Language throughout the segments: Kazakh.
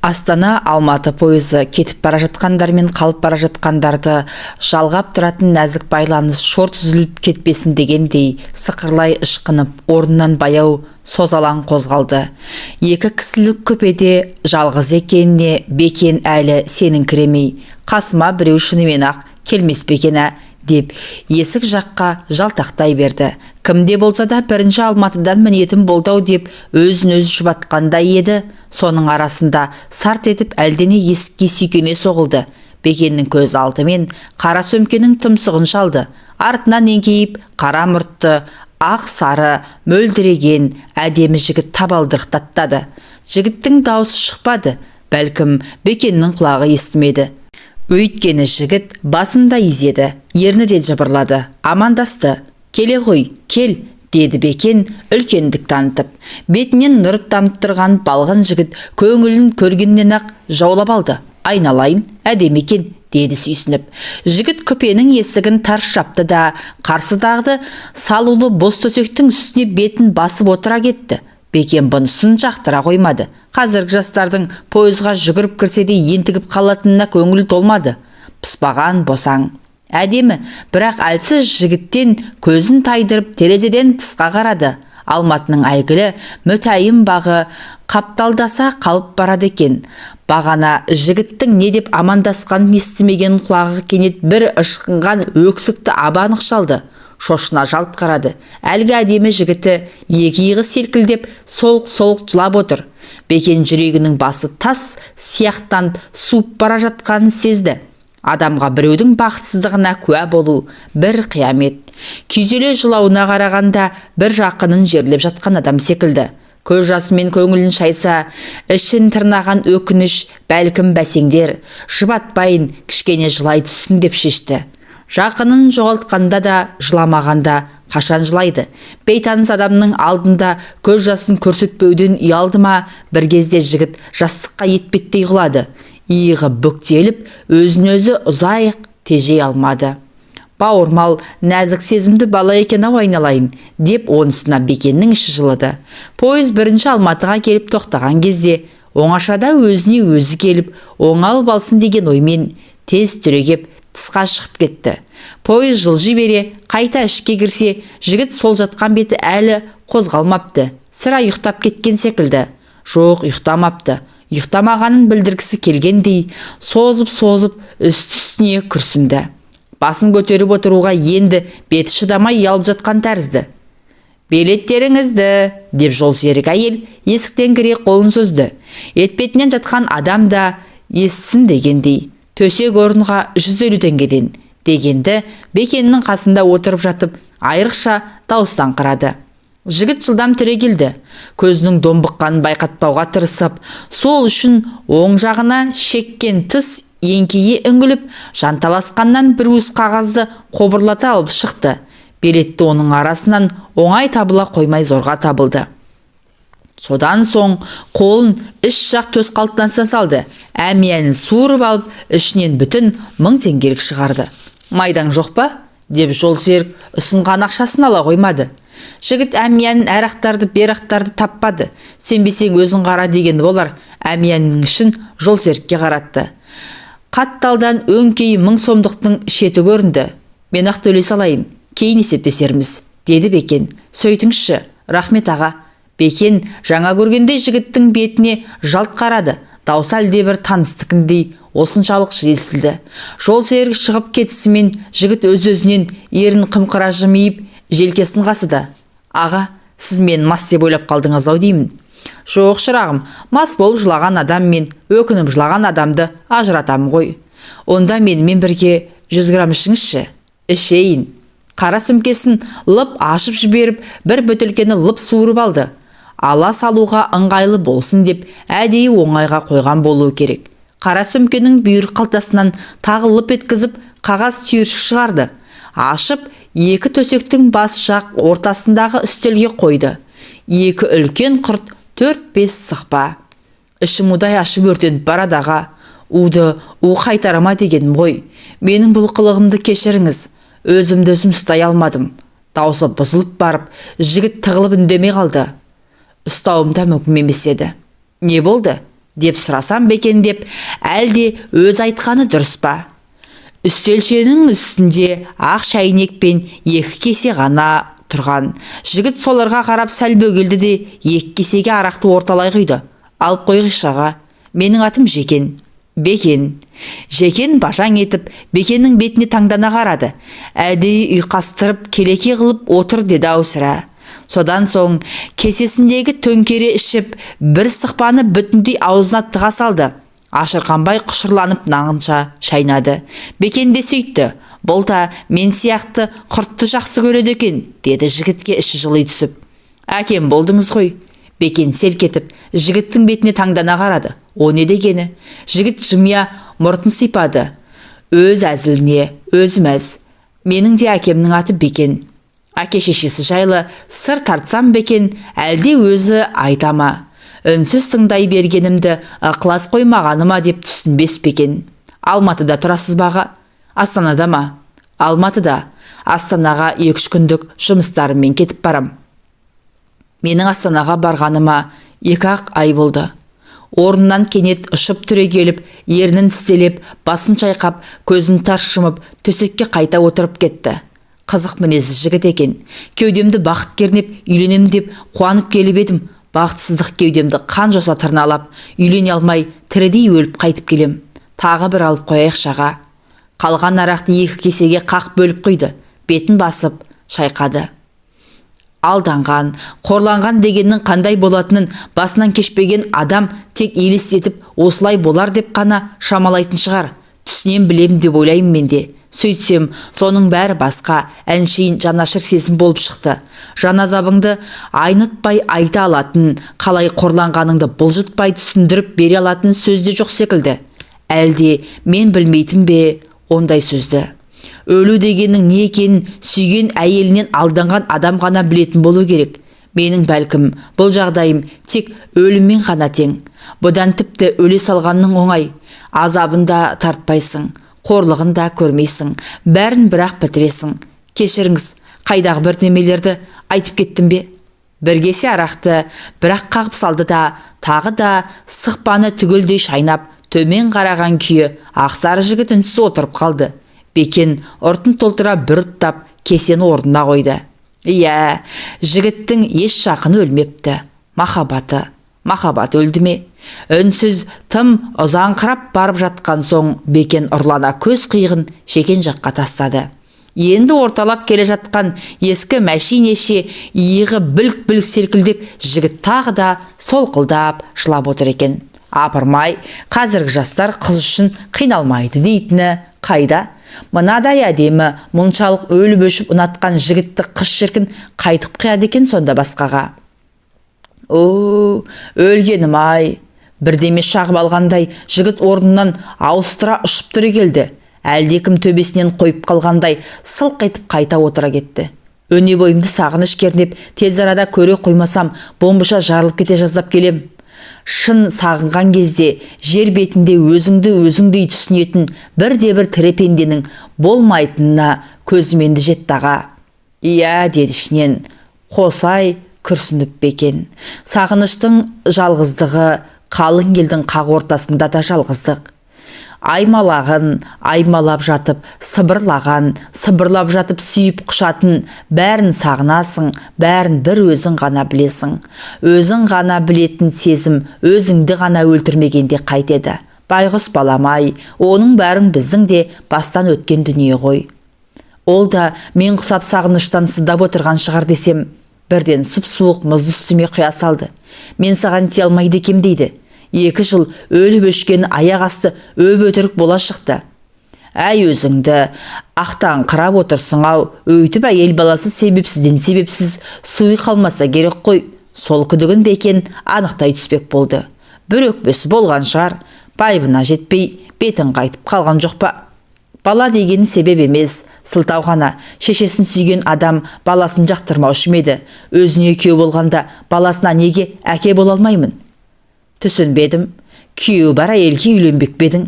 Астана Алматы пойызы кетіп бара жатқандар мен қалып бара жатқандарды жалғап тұратын нәзік байланыс шорт үзіліп кетпесін дегендей, сықырлай ышқынып, орнынан баяу созалаң қозғалды. Екі кісілік купеде жалғыз екеніне Бекен әлі сеніңкіремей, қасыма біреу шынымен-ақ келмес пе екен, ә, деп есік жаққа жалтақтай берді. Кімде болса да бірінші Алматыдан мінетін болды-ау деп өзін өзі жұбатқандай еді. Соның арасында сарт етіп әлдене есікке сүйкене соғылды. Бекеннің көз алдымен қара сөмкенің тұмсығын шалды. Артынан еңкейіп, қара мұртты, ақ сары мөлдіреген әдемі жігіт табалдырықтаттады. Жігіттің даусы шықпады. Бәлкім, Бекеннің құлағы естімеді. Өйткені жігіт басын да изеді, ерні де жыбырлады, амандасты. «Келе ғой, кел», – деді Бекен үлкендік танытып. Бетінен нұр тамып тұрған балғын жігіт көңілін көргеннен ақ жаулап алды. «Айналайын, әдемі екен», – деді сүйсініп. Жігіт купенің есігін тарс жапты да, қарсыдағы салулы бос төсектің үстіне бетін басып отыра кетті. Бекен бұнысын жақтыра қоймады. Қазіргі жастардың пойызға жүгіріп кірсе де ентігіп қалатынына көңілі толмады. Пыспаған, босаң. Әдемі, бірақ әлсіз жігіттен көзін тайдырып, терезеден тысқа қарады. Алматының әйгілі Мүтәйім бағы қапталдаса қалып барады екен. Бағана жігіттің не деп амандасқанын естімеген құлағы кенет бір ышқынған өксікті ап-анық шалды. Шошына жалт қарады. Әлгі әдемі жігіті екі иығы селкілдеп, солқ-солқ жылап отыр. Бекен жүрегінің басы тас сияқтан суып бара жатқанын сезді. Адамға біреудің бақытсыздығына куә болу бір қиямет. Күйзеле жылауына қарағанда, бір жақынын жерлеп жатқан адам секілді. Көз жасымен көңілін шайса, ішін тырнаған өкініш бәлкім бәсеңдер. Жұбатпайын, кішкене жылай түссін деп шешті. Жақынын жоғалтқанда да жыламағанда қашан жылайды? Бейтаныс адамның алдында көз жасын көрсетпеуден ұялды ма, бір кезде жігіт жастыққа етпеттей құлады. Иығы бүктеліп, өзін өзі ұзақ тежей алмады. «Бауырмал, нәзік сезімді бала екен ау, айналайын», – деп онысына Бекеннің іші жылыды. Пойыз бірінші Алматыға келіп тоқтаған кезде оңашада өзіне өзі келіп, оңалып алсын деген оймен тез түрегеп, тысқа шығып кетті. Пойыз жылжи бере қайта ішке кірсе, жігіт сол жатқан беті әлі қозғалмапты. Сірә, ұйықтап кеткен секілді. Жоқ, ұйықтамапты. Ұйықтамағанын білдіргісі келгендей, созып-созып үсті-үстіне күрсінді. Басын көтеріп отыруға енді беті шыдамай ұялып жатқан тәрізді. «Билеттеріңізді», – деп жолсерік әйел есіктен кіре қолын созды. Етпетінен жатқан адам да естісін дегендей, «Төсек орынға 150 теңгеден», – дегенді Бекеннің қасында отырып жатып айрықша дауыстаңқырады. Жігіт жылдам түрегелді. Көзінің домбыққанын байқатпауға тырысып, сол үшін оң жағына шеккен тыс еңкейе үңіліп, жанталасқаннан бір уыс қағазды қобырлата алып шықты. Билетті оның арасынан оңай табыла қоймай, зорға табылды. Содан соң қолын іш жақ төс қалтасына салды. Әмиянын суырып алып, ішінен бүтін 1000 теңгелік шығарды. «Майдаң жоқ па?» – деп жолсерік ұсынған ақшасын ала қоймады. Жігіт әмиянын әрі ақтарды, бері ақтарды, таппады. «Сенбесең, өзің қара» деген болар, әмиянның ішін жолсерікке қаратты. Қатталдан өңкей 1000 сомдықтың шеті көрінді. «Мен ақ төлей салайын, кейін есептесерміз», – деді Бекен. «Сөйтіңізші, рахмет, аға». Бекен жаңа көргендей жігіттің бетіне жалт қарады. Даусы әлдебір таныстікіндей осыншалық естілді. Жол серік шығып кетісімен жігіт өз-өзінен ерін қымқыра жымиып, желкесін қасыды. «Аға, сіз мені мас деп ойлап қалдыңыз ау деймін». «Жоқ, шырағым, мас болып жылаған адам мен өкініп жылаған адамды ажыратамын ғой». «Онда менімен бірге 100 грамм ішіңізші». «Ішейін». Қара сөмкесін лып ашып жіберіп, бір бөтелкені лып суырып алды. Ала салуға ыңғайлы болсын деп әдейі оңайға қойған болуы керек. Қара сөмкенің бүйір қалтасынан тағы лып еткізіп қағаз түйіршік шығарды. Ашып, екі төсектің бас жақ ортасындағы үстелге қойды. Екі үлкен құрт, төрт-бес сықпа. «Ішім удай ашып өртеніп барады, аға. Уды у қайтара ма дегенім ғой. Менің бұл қылығымды кешіріңіз. Өзімді өзім ұстай алмадым». Даусы бұзылып барып, жігіт тығылып үндемей қалды. Ұстауым да мүмкін емес еді. «Не болды?» Деп сұрасам ба екен деп, әлде өз айтқаны дұрыс па? Үстелшенің үстінде ақ шәйнек пен екі кесе ғана тұрған. Жігіт соларға қарап сәл бөгелді де, екі кесеге арақты орталай құйды. Алып қойғыш, аға. Менің атым Жекен. Бекен. Жекен бажаң етіп, Бекеннің бетіне таңдана қарады. Әдейі ұйқастырып, келеке қылып отыр деді ау сірә. Содан соң кесесіндегі төңкере ішіп, бір сықпаны бүтіндей аузына тыға салды. Ашырқанбай құшырланып нанынша шайнады. Бекен де сөйтті. Бұл да мен сияқты құртты жақсы көреді екен, деді жігітке іші жыли түсіп. Әкем болдыңыз ғой. Бекен селк етіп, жігіттің бетіне таңдана қарады. О не дегені? Жігіт жымия мұртын сипады. Өз әзіліне өзі мәз. Менің де әкемнің аты Бекен. Әке шешесі жайлы сыр тартсам бекен, әлде өзі айта ма? Үнсіз тыңдай бергенімді ықылас қоймағаны ма деп түсінбес бекен. Алматыда тұрасыз ба, аға? Астанада ма? Алматыда. Астанаға 2-3 күндік жұмыстарыммен кетіп барам. Менің Астанаға барғаныма 2-ақ ай болды. Орнынан кенет ұшып түрегеліп, ернін тістелеп, басын шайқап, көзін тарс жұмып, төсекке қайта отырып кетті. Қызық мінезді жігіт екен. Кеудемді бақыт кернеп, үйленем деп қуанып келіп едім. Бақытсыздық кеудемді қан жоса тырналап, үйлене алмай, тірідей өліп қайтып келем. Тағы бір алып қояйықшы, аға. Қалған арақты екі кесеге қақ бөліп құйды. Бетін басып, шайқады. Алданған, қорланған дегеннің қандай болатынын басынан кешпеген адам тек елестетіп, осылай болар деп қана шамалайтын шығар. Түсінем, білем деп ойлаймын мен де. Сөйтсем, соның бәрі басқа, әншейін жанашыр сезім болып шықты. Жан азабыңды айнытпай айта алатын, қалай қорланғаныңды бұлжытпай түсіндіріп бере алатын сөз де жоқ секілді. Әлде мен білмейтін бе ондай сөзді? Өлу дегеннің не екенін сүйген әйелінен алданған адам ғана білетін болу керек. Менің бәлкім бұл жағдайым тек өліммен ғана тең. Бұдан тіпті өле салғанның оңай. Азабын да тартпайсың, қорлығын да көрмейсің, бәрін бірақ бітіресің. Кешіріңіз, қайдағы бірдемелерді айтып кеттім бе? Бір кесе арақты бірақ қағып салды да, тағы да сықпаны түгелдей шайнап, төмен қараған күйі ақсары жігіт үнсіз отырып қалды. Бекен ұртын толтыра бір ұрттап, кесені орнына қойды. Иә, жігіттің еш жақыны өлмепті. Махаббаты, махаббат өлді ме? Үнсіз тым ұзаңқырап барып жатқан соң Бекен ұрлана көз қиығын Жекен жаққа тастады. Енді орталап келе жатқан ескі мәшинеше иығы бүлк-бүлк селкілдеп, жігіт тағы да солқылдап жылап отыр екен. Апырмай, қазіргі жастар қыз үшін қиналмайды дейтіні қайда? Мынадай әдемі, мұншалық өліп-өшіп ұнатқан жігітті қыз шіркін қайтып қияды екен сонда басқаға. О, өлгенім-ай! Бірдеме шағып алғандай жігіт орнынан ауыстыра ұшып түрегелді. Әлдекім төбесінен қойып қалғандай сылқ етіп қайта отыра кетті. Өне бойымды сағыныш кернеп, тез арада көре қоймасам, бомбыша жарылып кете жаздап келем. Шын сағынған кезде жер бетінде өзіңді өзіңдей түсінетін бірде-бір тірі пенденің болмайтынына көзім енді жетті, аға. Иә, деді ішінен қосай күрсініп Бекен. Сағыныштың жалғыздығы қалың елдің қақ ортасында да жалғыздық. Аймалағын, аймалап жатып, сыбырлаған, сыбырлап жатып сүйіп құшатын, бәрін сағынасың, бәрін бір өзің ғана білесің. Өзің ғана білетін сезім өзіңді ғана өлтірмегенде қайтеді. Байғұс балам-ай, оның бәрін біздің де бастан өткен дүние ғой. Ол да мен құсап сағыныштан сыздап отырған шығар десем, бірден сұп-суық мұзды үстіме құя салды. Мен саған тие алмайды екем дейді. 2 жыл өліп өшкен аяқ асты өп-өтірік бола шықты. Әй, өзіңді ақтаңқырап отырсың ау, өйтіп әйел баласы себепсізден себепсіз суи қалмаса керек қой. Сол күдігін Бекен анықтай түспек болды. Бір өкпесі болған шығар, байыбына жетпей бетін қайтып қалған жоқ па? Бала деген себеп емес, сылтау ғана. Шешесін сүйген адам баласын жақтырмаушы ма еді? Өзіне күйеу болғанда баласына неге әке бола алмаймын? Түсінбедім. Күйеуі бар әйелге үйленбек пе едің?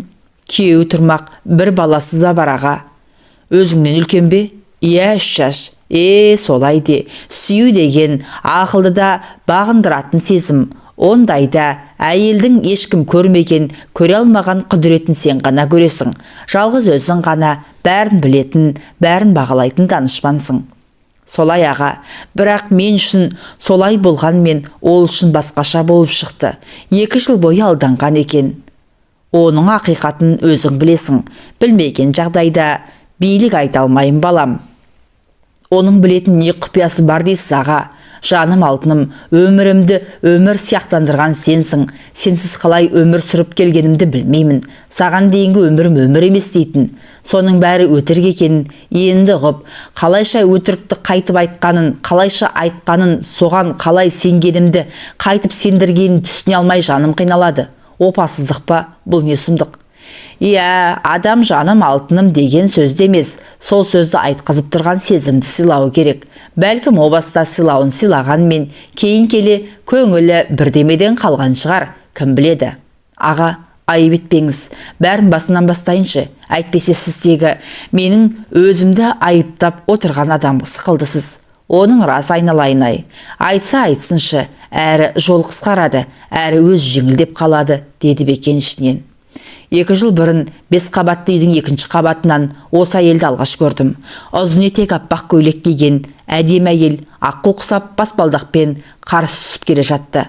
Күйеуі тұрмақ бір баласы да бар, аға. Өзіңнен үлкен бе? Иә, 3 жас. Солай де. Сүю деген ақылды да бағындыратын сезім. Ондайда Әйелдің ешкім көрмеген, көре алмаған құдіретін сен ғана көресің. Жалғыз өзің ғана бәрін білетін, бәрін бағалайтын данышпансың. Солай, аға, бірақ мен үшін солай болғанмен, ол үшін басқаша болып шықты. 2 жыл бойы алданған екен. Оның ақиқатын өзің білесің. Білмеген жағдайда билік айта алмаймын, балам. Оның білетін не құпиясы бар дейсіз, аға? Жаным, алтыным, өмірімді өмір сияқтандырған сенсің. Сенсіз қалай өмір сүріп келгенімді білмеймін. Саған дейінгі өмірім өмір емес дейтін. Соның бәрі өтірік екенін енді ұғып, қалайша өтірікті қайтып айтқанын, қалайша айтқанын, соған қалай сенгенімді, қайтып сендіргенін түсіне алмай жаным қиналады. Опасыздық па бұл, не сұмдық? Иә, адам жаным, алтыным деген сөзді емес, сол сөзді айтқызып тұрған сезімді сыйлауы керек. Бәлкім, о баста сыйлауын сыйлағанмен, кейін келе көңілі бірдемеден қалған шығар, кім біледі. Аға, айып етпеңіз, бәрін басынан бастайыншы. Әйтпесе сіз тегі менің өзімді айыптап отырған адам сықылдысыз. Оның рас, айналайын-ай. Айтса айтсыншы, әрі жол қысқарады, әрі өз жеңілдеп қалады, деді Бекен ішінен. 2 жыл бұрын бес қабатты үйдің екінші қабатынан осы әйелді алғаш көрдім. Ұзын етек аппақ көйлек киген әдемі әйел аққу құсап баспалдақпен қарсы түсіп келе жатты.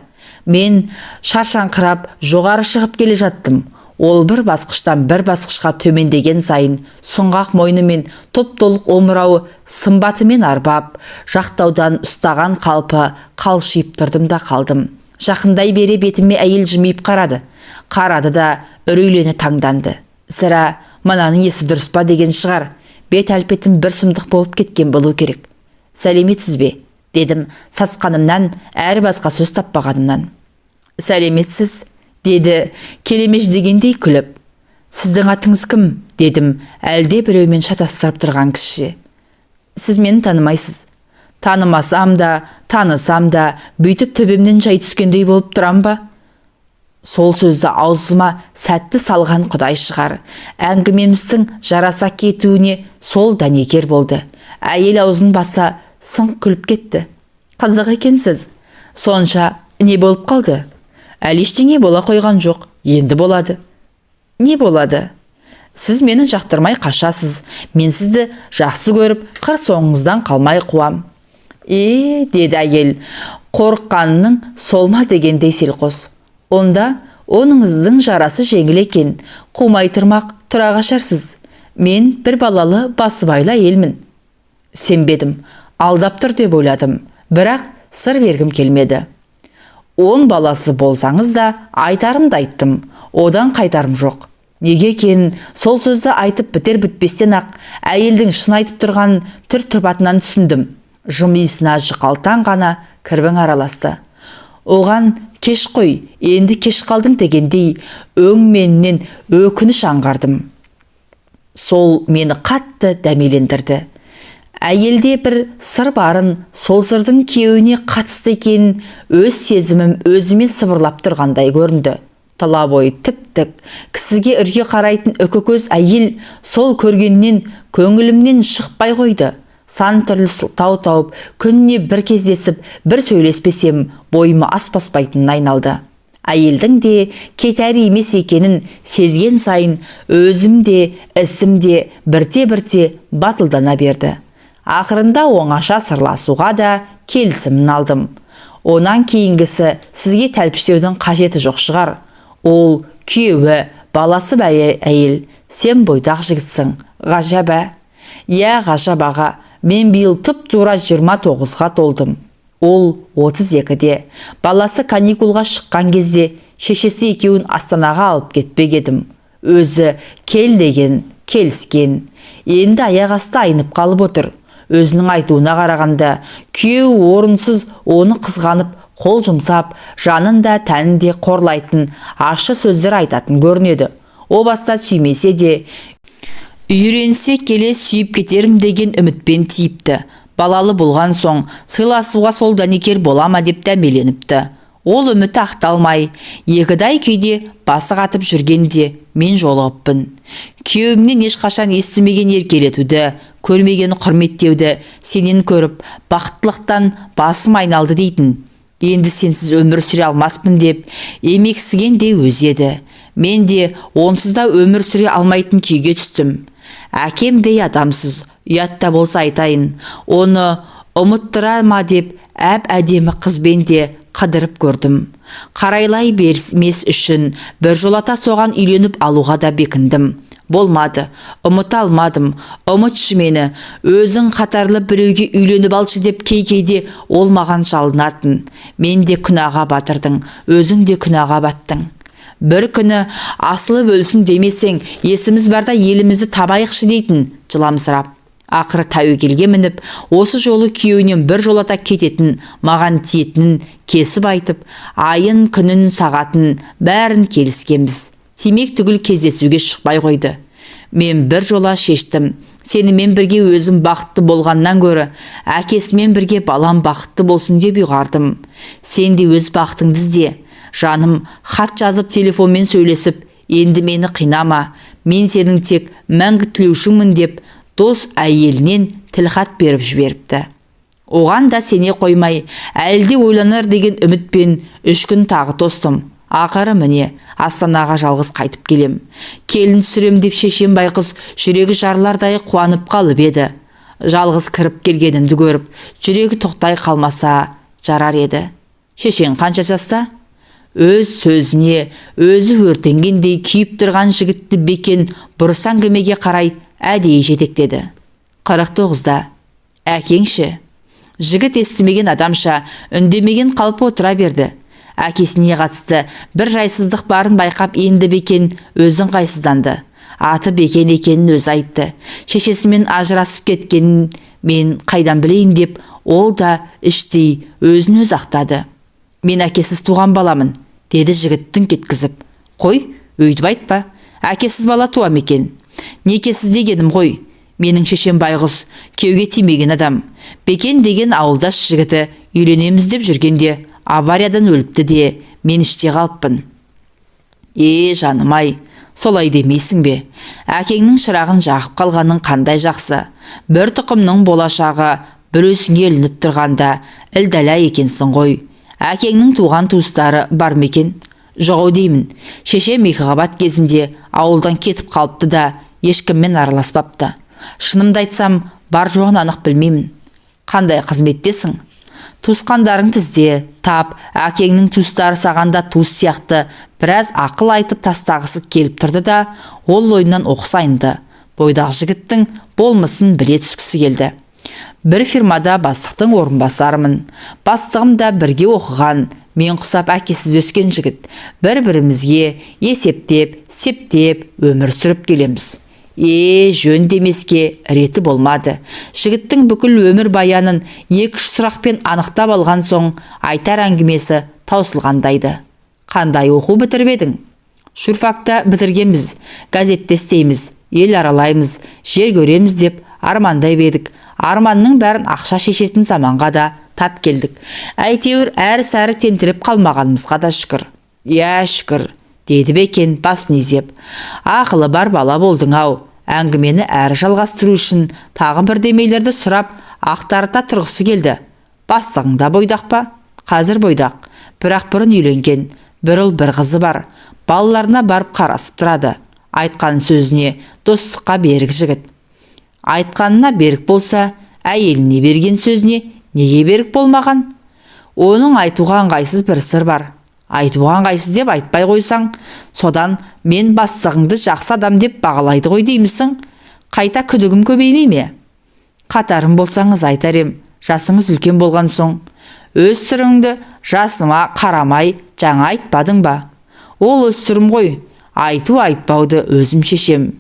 Мен шаршаңқырап жоғары шығып келе жаттым. Ол бір басқыштан бір басқышқа төмендеген сайын сұңғақ мойны мен топ-толық омырауы сымбатымен арбап, жақтаудан ұстаған қалпы қалшиып тұрдым да қалдым. Жақындай бере бетіме әйел жымиып қарады. Қарады да үрейлене таңданды. Сірә, мынаның есі дұрыс па деген шығар. Бет әлпетім бір сұмдық болып кеткен болу керек. «Сәлеметсіз бе?» – дедім сасқанымнан, әрі басқа сөз таппағанымнан. «Сәлеметсіз», – деді келемеж дегендей күліп. «Сіздің атыңыз кім?» – дедім әлде біреумен шатастырып тұрған кісіше. «Сіз мені танымайсыз». «Танымасам да, танысам да, бүйтіп төбемнен жай түскендей болып тұрам ба?» Сол сөзді аузыма сәтті салған құдай шығар. Әңгімеміздің жараса кетуіне сол дәнекер болды. Әйел аузын баса сыңқ күліп кетті. «Қызық екенсіз. Сонша не болып қалды?» «Әлі ештеңе бола қойған жоқ, енді болады». «Не болады?» «Сіз мені жақтырмай қашасыз, мен сізді жақсы көріп, қыр соңыңыздан қалмай қуам». «Е», – деді әйел, қорыққанының сол ма дегендей селқос. «Онда оныңыздың жарасы жеңіл екен, қумай тұрмақ тұра қашарсыз. Мен бір балалы басыбайлы әйелмін». Сенбедім, алдап тұр деп ойладым, бірақ сыр бергім келмеді. «10 баласы болсаңыз да, айтарымды айттым, одан қайтарым жоқ». Неге екенін сол сөзді айтып бітер бітпестен ақ әйелдің шын айтып тұрғанын түр тұрпатынан түсіндім. Жымиысына жұқалтаң ғана кірбің араласты. Оған кеш қой, енді кеш қалдың дегендей өңменінен өкініш аңғардым. Сол мені қатты дәмелендірді. Әйелде бір сыр барын, сол сырдың күйеуіне қатысты екенін өз сезімім өзіме сыбырлап тұрғандай көрінді. Тұла бойы тіп-тік, кісіге үрке қарайтын үкі көз әйел сол көргеннен көңілімнен шықпай қойды. Сан түрлі сылтау тауып, күніне бір кездесіп, бір сөйлеспесем, бойыма ас баспайтынына айналды. Әйелдің де кетәрі емес екенін сезген сайын өзім де, ісім де бірте-бірте батылдана берді. Ақырында оңаша сырласуға да келісімін алдым. Онан кейінгісі сізге тәлпіштеудің қажеті жоқ шығар. Ол күйеуі, баласы бар әйел, сен бойдақ жігітсің. Ғажап, ә? Иә, ғажап, аға. Мен биыл тұп-тура 29-ға толдым. Ол 32-де. Баласы каникулға шыққан кезде шешесі екеуін Астанаға алып кетпек едім. Өзі кел деген, келіскен. Енді аяқ асты айнып қалып отыр. Өзінің айтуына қарағанда, күйеуі орынсыз оны қызғанып, қол жұмсап, жанын да, тәнін де қорлайтын ащы сөздер айтатын көрінеді. О баста сүймесе де, үйренсе келе сүйіп кетерім деген үмітпен тиіпті. Балалы болған соң сыйласуға сол дәнекер бола ма деп дәмеленіпті. Ол үміті ақталмай, екіұдай күйде басы қатып жүргенде мен жолығыппын. Күйеуімнен ешқашан естімеген еркелетуді, көрмеген құрметтеуді сенен көріп, бақыттылықтан басым айналды дейтін. Енді сенсіз өмір сүре алмаспын деп емексіген де өзі еді. Мен де онсыз да өмір сүре алмайтын күйге түстім. Әкемдей адамсыз, ұят та болса айтайын, оны ұмыттыра ма деп әп-әдемі қызбен де қыдырып көрдім. Қарайлай бермес үшін біржолата соған үйленіп алуға да бекіндім. Болмады, ұмыта алмадым. Ұмытшы мені, өзің қатарлы біреуге үйленіп алшы деп кей-кейде ол маған жалынатын. Мен де күнәға батырдың, өзің де күнәға баттың. Бір күні асылып өлсін демесең, есіміз барда елімізді табайықшы дейтін жыламсырап. Ақыры тәуекелге мініп, осы жолы күйеуінен бір жолата кететін, маған тиетінін кесіп айтып, айын, күнін, сағатын бәрін келіскенбіз. Тимек түгіл кездесуге шықпай қойды. Мен бір жола шештім. Сенімен бірге өзім бақытты болғаннан гөрі, әкесімен бірге балам бақытты болсын деп ұйғардым. Сен де өз бақытыңды ізде. Жаным, хат жазып, телефонмен сөйлесіп, енді мені қинама. Мен сенің тек мәңгі тілеушіңмін деп дос әйелінен тілхат беріп жіберіпті. Оған да сене қоймай, әлі де ойланар деген үмітпен 3 күн тағы тостым. Ақыры міне, Астанаға жалғыз қайтып келем. Келін түсірем деп шешем байқұс жүрегі жарылардай қуанып қалып еді. Жалғыз кіріп келгенімді көріп, жүрегі тоқтай қалмаса жарар еді. Шешең қанша жаста? Өз сөзіне өзі өртенгендей күйіп тұрған жігітті Бекен бұрыс әңгімеге қарай әдейі жетектеді. 49-да. Әкеңші? Жігіт естімеген адамша үндемеген қалпы отыра берді. Әкесіне қатысты бір жайсыздық барын байқап енді Бекен өзін қайсызданды. Аты Бекен екенін өзі айтты. Шешесімен ажырасып кеткенін мен қайдан білейін деп ол да іштей өзін өзі ақтады. Мен әкесіз туған баламын, деді жігіт дүңк еткізіп. Қой, өйтіп айтпа, әкесіз бала туа ма екен? Некесіз дегенім ғой. Менің шешем байғұс, күйеуге тимеген адам. Бекен деген ауылдас жігіті үйленеміз деп жүргенде авариядан өліпті де, мен іште қалыппын. Е, жаным-ай, солай демейсің бе? Әкеңнің шырағын жағып қалғаның қандай жақсы. Бір тұқымның болашағы бір өзіңе ілініп тұрғанда ілдәлә екенсің ғой. Әкеңнің туған туыстары бар ма екен? Жоқ деймін. Шешем екіқабат кезінде ауылдан кетіп қалыпты да, ешкіммен араласпапты. Шынымды айтсам, бар жоғын анық білмеймін. Қандай қызметтесің? Туысқандарың тізде, тап, әкеңнің туыстары саған да туыс сияқты біраз ақыл айтып тастағысы келіп тұрды да, ол ойынан оқыс айнды. Бойдақ жігіттің болмысын біле түскісі келді. Бір фирмада бастықтың орынбасарымын. Бастығым да бірге оқыған, мен құсап әкесіз өскен жігіт. Бір-бірімізге есептеп, септеп өмір сүріп келеміз. Е, жөн демеске реті болмады. Жігіттің бүкіл өмір баянын 2-3 сұрақпен анықтап алған соң айтар әңгімесі таусылғандайды. Қандай оқу бітіріп едің? Журфакта бітіргенбіз, газетте істейміз, ел аралаймыз, жер көреміз деп армандай едік. Арманның бәрін ақша шешетін заманға да тап келдік. Әйтеуір әрі-сәрі тентіреп қалмағанымызға да шүкір. Иә, шүкір, деді Бекен басын изеп. Ақылы бар бала болдың ау. Әңгімені әрі жалғастыру үшін тағы бірдемелерді сұрап, ақтарыта тұрғысы келді. Бастығың да бойдақ па? Қазір бойдақ. Бірақ бұрын үйленген. Бір ұл бір қызы бар. Балаларына барып қарасып тұрады. Айтқан сөзіне достыққа берік жігіт. Айтқанына берік болса, әйеліне берген сөзіне неге берік болмаған? Оның айтуға ыңғайсыз бір сыр бар. Айтуға ыңғайсыз деп айтпай қойсаң, содан мен бастығыңды жақсы адам деп бағалайды ғой деймісің? Қайта күдігім көбеймей ме? Қатарым болсаңыз айтар ем, жасыңыз үлкен болған соң. Өз сырыңды жасыма қарамай жаңа айтпадың ба? Ол өз сырым ғой, айту айтпауды өзім шешем.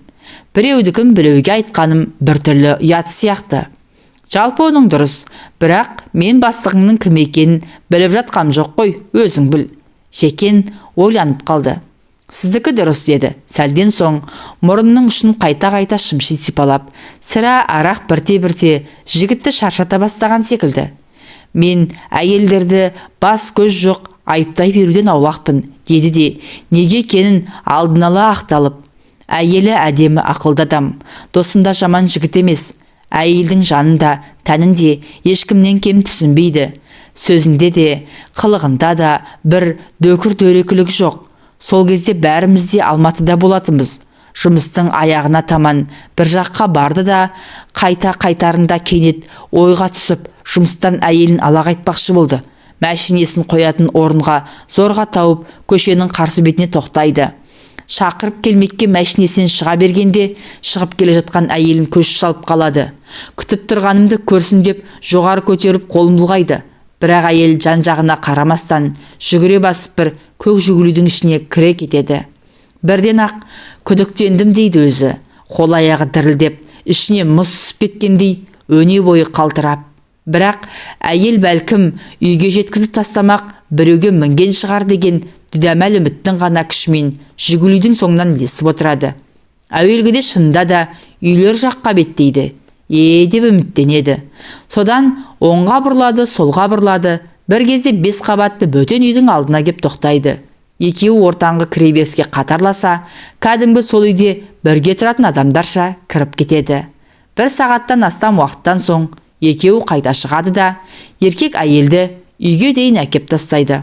Біреудікін біреуге айтқаным біртүрлі ұят сияқты. Жалпы оның дұрыс, бірақ мен бастығыңның кім екенін біліп жатқам жоқ қой, өзің біл. Жекен ойланып қалды. Сіздікі дұрыс деді. Сәлден соң мұрнының ұшын қайта-қайта шымши сипалап, сірә арақ бірте-бірте жігітті шаршата бастаған секілді. Мен әйелдерді бас көз жоқ айыптай беруден аулақпын, деді де, неге екенін алдын ала ақталып. Әйелі әдемі ақылды адам, досында жаман жігіт емес, әйелдің жанында, тәнінде ешкімнен кем түсінбейді. Сөзінде де, қылығында да бір дөкір-дөрекілік жоқ. Сол кезде бәріміз де Алматыда болатынбыз. Жұмыстың аяғына таман бір жаққа барды да, қайта қайтарында кенет ойға түсіп, жұмыстан әйелін ала қайтпақшы болды. Мәшинесін қоятын орынға зорға тауып, көшенің қарсы бетіне тоқтайды. Шақырып келмекке мәшинесінен шыға бергенде, шығып келе жатқан әйелін көз шалып қалады. Күтіп тұрғанымды көрсін деп жоғары көтеріп қолын бұлғайды. Бірақ әйел жан-жағына қарамастан жүгіре басып бір көк «Жигулидің» ішіне кіре кетеді. Бірден ақ күдіктендім дейді өзі. Қол аяғы дірілдеп, ішіне мұз түсіп кеткендей өне бойы қалтырап. Бірақ әйел бәлкім үйге жеткізіп тастамақ біреуге мінген шығар деген дүдәмәл үміттің ғана күшімен «Жигулидің» соңынан ілесіп отырады. Әуелгіде шынында да үйлер жаққа беттейді е деп үміттенеді. Содан оңға бұрылады, солға бұрылады. Бір кезде 5 қабатты бөтен үйдің алдына кеп тоқтайды. Екеуі ортаңғы кіреберіске қатарласа, кәдімгі сол үйде бірге тұратын адамдарша кіріп кетеді. 1 сағаттан астам уақыттан соң екеуі қайта шығады да, еркек әйелді үйге дейін әкеп тастайды.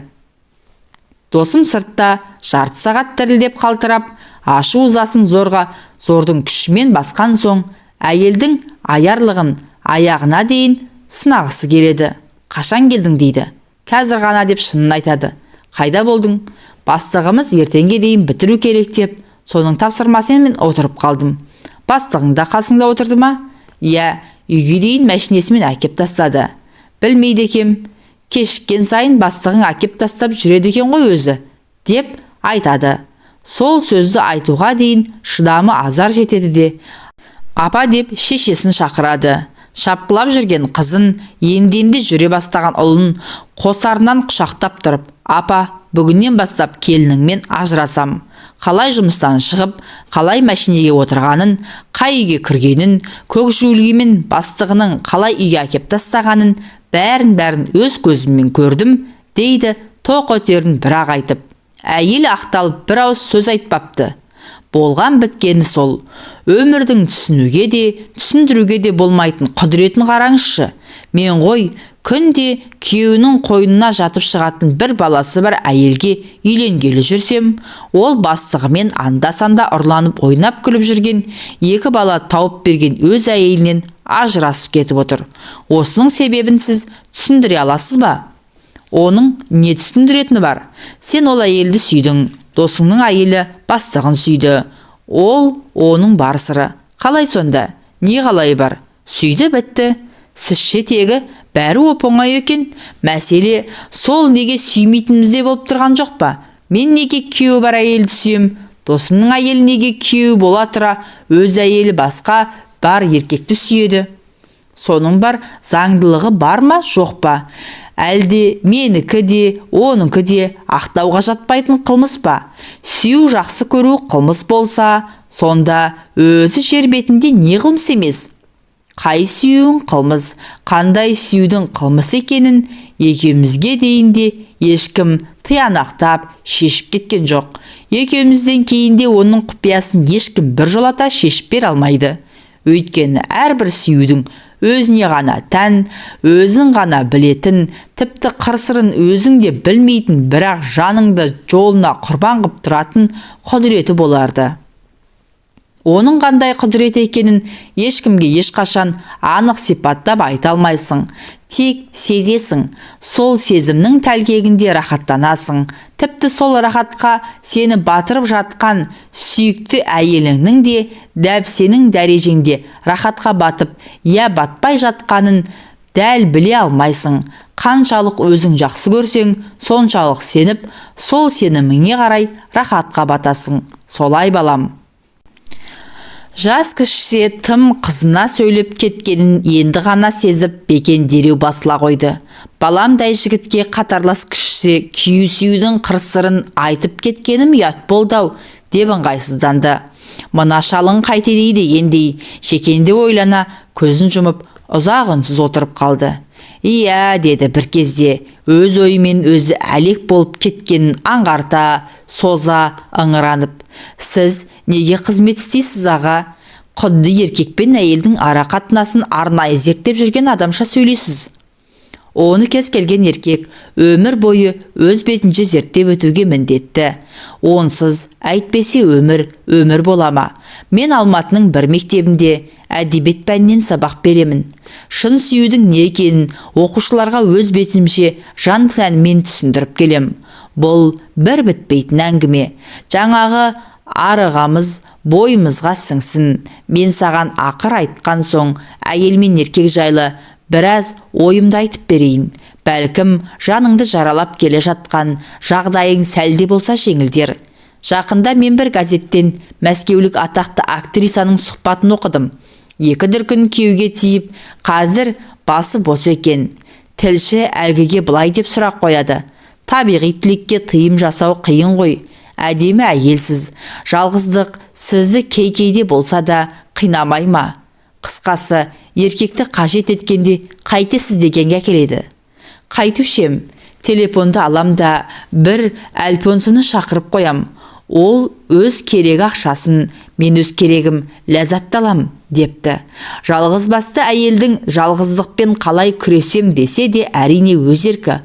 Досым сыртта жарты сағат дірілдеп қалтырап, ашу ызасын зорға зордың күшімен басқан соң, әйелдің аярлығын аяғына дейін сынағысы келеді. Қашан келдің дейді. Қазір ғана деп шынын айтады. Қайда болдың? Бастығымыз ертеңге дейін бітіру керек деп, соның тапсырмасымен отырып қалдым. Бастығың да қасыңда отырды ма? Иә, үйге дейін мәшинесімен әкеп тастады. Білмейді екем, кешіккен сайын бастығың әкеп тастап жүреді екен ғой өзі, деп айтады. Сол сөзді айтуға дейін шыдамы азар жетеді де, апа деп шешесін шақырады. Шапқылап жүрген қызын, енді-енді жүре бастаған ұлын қосарынан құшақтап тұрып, апа, бүгіннен бастап келініңмен ажырасам. Қалай жұмыстан шығып, қалай мәшинеге отырғанын, қай үйге кіргенін, көк «Жигулимен» бастығының қалай үйге әкеп тастағанын, бәрін-бәрін өз көзіммен көрдім, дейді тоқ өтерін бірақ айтып. Әйел ақталып бір ауыз сөз айтпапты. Болған біткені сол. Өмірдің түсінуге де, түсіндіруге де болмайтын құдіретін қараңызшы. Мен ғой күнде күйеуінің қойнына жатып шығатын бір баласы бар әйелге үйленгелі жүрсем, ол бастығымен анда-санда ұрланып ойнап күліп жүрген, 2 бала тауып берген өз әйелінен ажырасып кетіп отыр. Осының себебін сіз түсіндіре аласыз ба? Оның не түсіндіретіні бар? Сен ол әйелді сүйдің, досыңның әйелі бастығын сүйді. Ол оның бар сыры. Қалай сонда? Не қалай бар? Сүйді бітті. Сізше тегі бәрі оп-оңай екен. Мәселе сол неге сүймейтінімізде болып тұрған жоқ па? Мен неге күйеуі бар әйелді сүйем? Досымның әйелі неге күйеуі бола тұра өз әйелі басқа бар еркекті сүйеді? Соның бар заңдылығы бар ма, жоқ па? Әлде менікі де, оныкі де ақтауға жатпайтын қылмыс па? Сүю, жақсы көру қылмыс болса, сонда өзі жер бетінде не қылмыс емес? Қай сүюің қылмыс, қандай сүюдің қылмыс екенін екеумізге дейін де ешкім тиянақтап шешіп кеткен жоқ. Екеумізден кейін де оның құпиясын ешкім біржолата шешіп бере алмайды. Өйткені әрбір сүюдің өзіне ғана тән, өзің ғана білетін, тіпті қыр-сырын өзің де білмейтін, бірақ жаныңды жолына құрбан қып тұратын құдіреті боларды. Оның қандай құдіреті екенін ешкімге ешқашан анық сипаттап айта алмайсың. Тек сезесің, сол сезімнің тәлкегінде рахаттанасың. Тіпті сол рахатқа сені батырып жатқан сүйікті әйеліңнің де дәп сенің дәрежеңде рахатқа батып, я батпай жатқанын дәл біле алмайсың. Қаншалық өзің жақсы көрсең, соншалық сеніп, сол сеніміңе қарай рахатқа батасың. Солай балам. Жас кішісе тым қызына сөйлеп кеткенін енді ғана сезіп, Бекен дереу басыла қойды. Баламдай жігітке қатарлас кішісе күйеу сүюдің қыр-сырын айтып кеткенім ұят болды-ау деп ыңғайсызданды. Мына шалың қайтеді дегендей, шекенде ойлана көзін жұмып, ұзақ үнсіз отырып қалды. Иә, деді бір кезде, өз ойымен өзі әлек болып кеткенін аңғарта, соза ыңыранып. Сіз неге қызмет істейсіз, аға? Құдды еркек пен әйелдің ара қатынасын арнайы зерттеп жүрген адамша сөйлейсіз. Оны кез келген еркек өмір бойы өз бетінше зерттеп өтуге міндетті. Онсыз, әйтпесе, өмір өмір бола ма? Мен Алматының бір мектебінде әдебиет пәнінен сабақ беремін. Шын сүюдің не екенін оқушыларға өз бетімше жан тәніммен түсіндіріп келем. Бұл бір бітпейтін әңгіме. Жаңағы арығамыз бойымызға сіңсін. Мен саған ақыр айтқан соң, әйел мен еркек жайлы біраз ойымды айтып берейін. Бәлкім, жаныңды жаралап келе жатқан жағдайың сәл де болса жеңілдер. Жақында мен бір газеттен мәскеулік атақты актрисаның сұхбатын оқыдым. Екі дүркін күйеуге тиіп, қазір басы бос екен. Тілші әлгіге былай деп сұрақ қояды: «Табиғи тілекке тыйым жасау қиын ғой. Әдемі әйелсіз. Жалғыздық сізді кей-кейде болса да қинамай ма? Қысқасы, еркекті қажет еткенде қайтесіз?» дегенге әкеледі. «Қайтуші ем? Телефонды алам да, бір Альфонсыны шақырып қоям. Ол өз керегі ақшасын, мен өз керегім ләззатты алам», – депті. Жалғыз басты әйелдің жалғыздықпен қалай күресем десе де, әрине, өз еркі.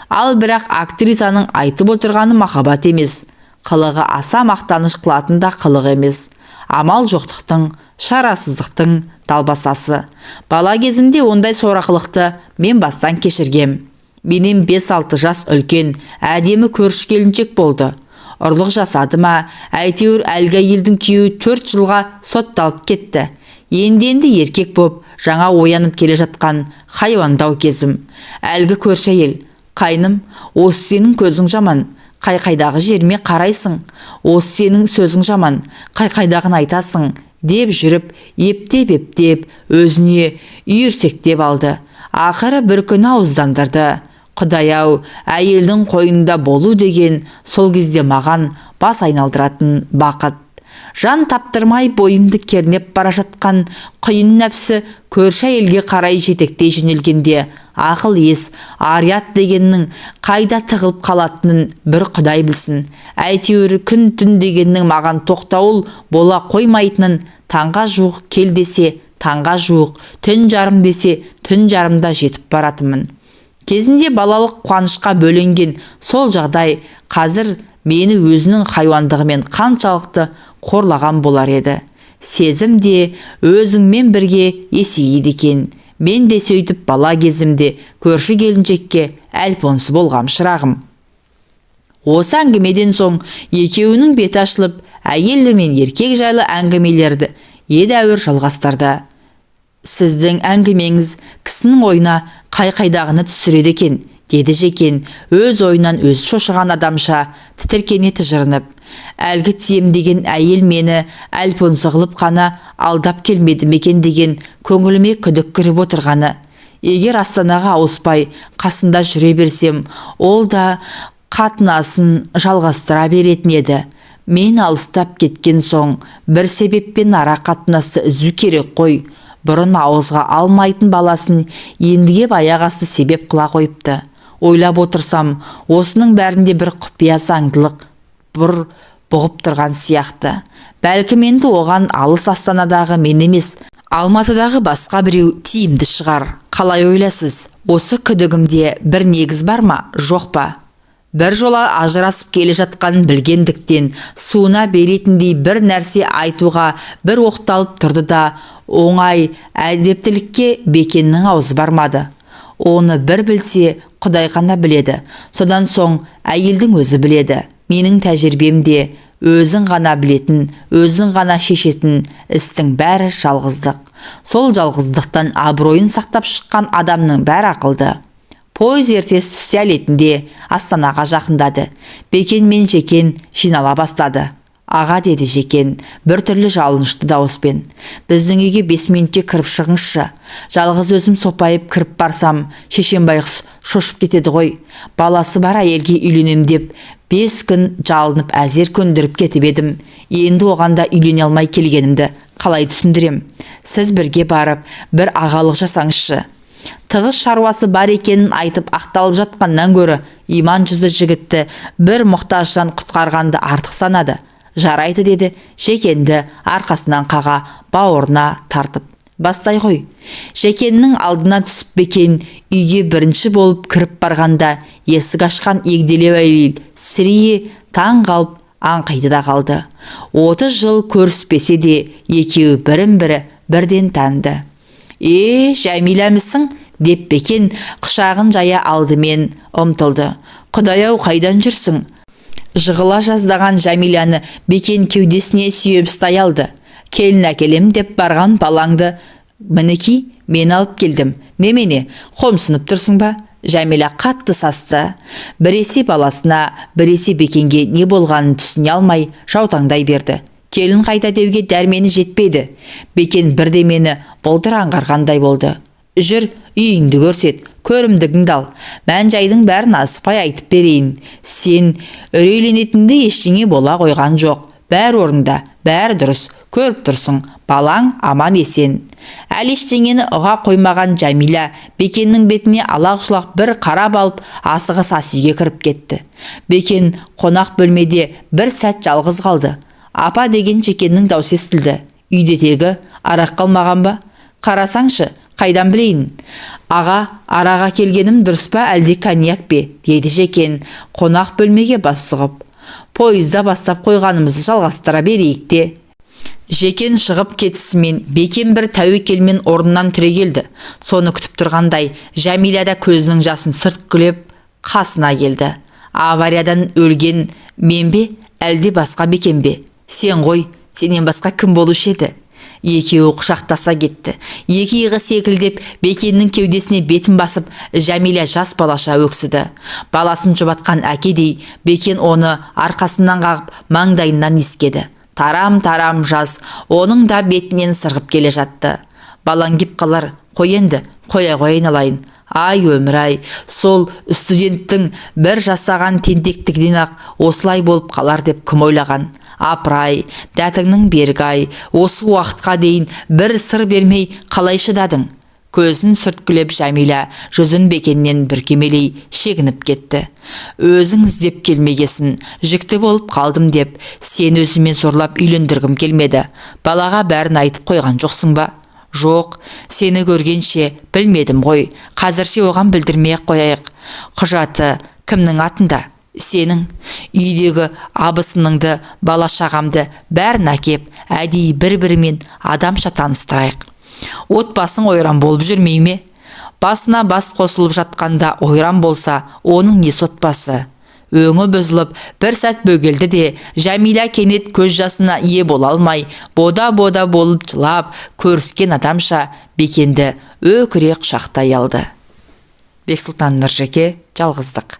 Ал бірақ актрисаның айтып отырғаны махаббат емес, қылығы аса мақтаныш қылатын да қылық емес, амал жоқтықтың, шарасыздықтың далбасасы. Бала кезімде ондай сорақылықты мен бастан кешіргем. Менен 5-6 жас үлкен әдемі көрші келіншек болды. Ұрлық жасады ма, әйтеуір әлгі әйелдің күйеуі 4 жылға сотталып кетті. Енді-енді еркек боп, жаңа оянып келе жатқан хайуандау кезім. Әлгі көрші әйел: «Қайным, осы сенің көзің жаман, қай-қайдағы жеріме қарайсың, осы сенің сөзің жаман, қай-қайдағын айтасың», – деп жүріп, ептеп-ептеп өзіне үйірсектеп алды. Ақыры бір күні ауыздандырды. Құдай-ау, әйелдің қойнында болу деген сол кезде маған бас айналдыратын бақыт. Жан таптырмай бойымды кернеп бара жатқан құйын нәпсі көрші әйелге қарай жетектей жөнелгенде, ақыл ес, ар-ұят дегеннің қайда тығылып қалатынын бір Құдай білсін. Әйтеуір күн түн дегеннің маған тоқтауыл бола қоймайтынын, таңға жуық кел десе, таңға жуық, түн жарым десе, түн жарымда жетіп баратынмын. Кезінде балалық қуанышқа бөленген сол жағдай қазір мені өзінің хайуандығымен қаншалықты қорлаған болар еді. Сезім де өзіңмен бірге есейеді екен. Мен де сөйтіп бала кезімде көрші келіншекке әлпонсы болғам, шырағым. Осы әңгімеден соң екеуінің беті ашылып, әйел мен еркек жайлы әңгімелерді едәуір жалғастырды. «Сіздің әңгімеңіз кісінің ойына қай-қайдағыны түсіреді екен», – деді Жекен өз ойынан өзі шошыған адамша тітіркене тыжырынып. «Әлгі тием деген әйел мені әлпонсы қылып қана алдап келмеді ме екен деген көңіліме күдік кіріп отырғаны. Егер Астанаға ауыспай қасында жүре берсем, ол да қатынасын жалғастыра беретін еді. Мен алыстап кеткен соң, бір себеппен ара қатынасты үзу керек қой. Бұрын ауызға алмайтын баласын енді кеп аяқ асты себеп қыла қойыпты. Ойлап отырсам, осының бәрінде бір құпия заңдылық бұр бұғып тұрған сияқты. Бәлкім, енді оған алыс Астанадағы мен емес, Алматыдағы басқа біреу тиімді шығар. Қалай ойлайсыз, осы күдігімде бір негіз бар ма, жоқ па?» Бір жола ажырасып келе жатқанын білгендіктен, суына беретіндей бір нәрсе айтуға бір оқталып тұрды да, оңай әдептілікке Бекеннің аузы бармады. Оны бір білсе, Құдай ғана біледі. Содан соң әйелдің өзі біледі. Менің тәжірибемде өзің ғана білетін, өзің ғана шешетін істің бәрі жалғыздық. Сол жалғыздықтан абыройын сақтап шыққан адамның бәрі ақылды. Пойыз ертесі түсте әлетінде Астанаға жақындады. Бекен мен Жекен жинала бастады. «Аға, – деді Жекен бір түрлі жалынышты дауыспен, – біздің үйге 5 минутке кіріп шығыңызшы. Жалғыз өзім сопайып кіріп барсам, шешем байғұс шошып кетеді ғой. Баласы бар әйелге үйленем деп 5 күн жалынып әзер көндіріп кетіп едім. Енді оған да үйлене алмай келгенімді қалай түсіндірем? Сіз бірге барып, бір ағалық жасаңызшы». Тығыз шаруасы бар екенін айтып ақталып жатқаннан гөрі, иман жүзді жігітті бір мұқтаждан құтқарғанды артық санады. «Жарайды», – деді Жекенді арқасынан қаға бауырына тартып. Бастай ғой. Жәкеннің алдына түсіп, Бекен үйге бірінші болып кіріп барғанда, есік ашқан егделеу әйел сірие таң қалып, аңқиды да қалды. 30 жыл көріспесе де, екеуі бірін-бірі бірден таныды. «Е, Жәмиләмісің?» – деп Бекен құшағын жая алдымен ұмтылды. «Құдай-ау, қайдан жүрсің?» Жығыла жаздаған Жәмиләні Бекен кеудесіне сүйеп ұстай алды. «Келін әкелем деп барған балаңды, мінеки, мен алып келдім. Немене, қомсынып тұрсың ба?» Жәмила қатты састы. Біресе баласына, біресе Бекенге не болғанын түсіне алмай жаутаңдай берді. Келін қайда деуге дәрмені жетпеді. Бекен бірдемені бұлдыр аңғарғандай болды. «Жүр, үйіңді көрсет, көрімдігіңді ал. Мән жайдың бәрін асықпай айтып берейін. Сен үрейленетіндей ештеңе бола қойған жоқ. Бәрі орнында, бәрі дұрыс. Көріп тұрсың, балаң аман есен». Әлі ештеңені ұға қоймаған Жәмила Бекеннің бетіне алақ-жұлақ бір қарап алып, асығыс ас үйге кіріп кетті. Бекен қонақ бөлмеде бір сәт жалғыз қалды. «Апа», – деген Жекеннің даусы естілді. «Үйде тегі арақ қалмаған ба? Қарасаңшы». «Қайдан білейін, аға? Арақ әкелгенім дұрыс па, әлде коньяк пе?» – деді Жекен қонақ бөлмеге бас сұғып. «Пойызда бастап қойғанымызды жалғастыра берейік те». Жекен шығып кетісімен Бекен бір тәуекелмен орнынан түрегелді. Соны күтіп тұрғандай, Жәмила да көзінің жасын сүрткілеп қасына келді. «Авариядан өлген мен бе, әлде басқа Бекен бе?» «Сен ғой, сенен басқа кім болушы еді?» Екеуі құшақтаса кетті. Екі иығы селкілдеп, Бекеннің кеудесіне бетін басып, Жәмила жас балаша өксіді. Баласын жұбатқан әкедей, Бекен оны арқасынан қағып, маңдайынан иіскеді. Тарам-тарам жас оның да бетінен сырғып келе жатты. «Балаң кеп қалар, қой енді, қоя ғой, айналайын. Ай, өмір-ай, сол студенттің бір жасаған тентектігінен ақ осылай болып қалар деп кім ойлаған? Апырай, дәтіңнің бергі-ай, осы уақытқа дейін бір сыр бермей қалай шыдадың?» Көзін сүрткілеп, Жәмила жүзін Бекеннен бүркемелей шегініп кетті. «Өзің іздеп келмегесін, жүкті болып қалдым деп, сен өзіме зорлап үйлендіргім келмеді. Балаға бәрін айтып қойған жоқсың ба?» «Жоқ, сені көргенше білмедім ғой. Қазірше оған білдірмей ақ қояйық. Құжаты кімнің атында? Сенің. Үйдегі абысыныңды, бала шағамды бәрін әкеп, әдейі бір-бірімен адамша таныстырайық. Отбасың ойран болып жүрмей ме?» «Басына бас қосылып жатқанда ойран болса, оның несі отбасы?» Өңі бұзылып, бір сәт бөгелді де, Жәмила кенет көз жасына ие бола алмай, бода-бода болып жылап, көріскен адамша Бекенді өкіре құшақтай алды. Бексұлтан Нұржеке, «Жалғыздық».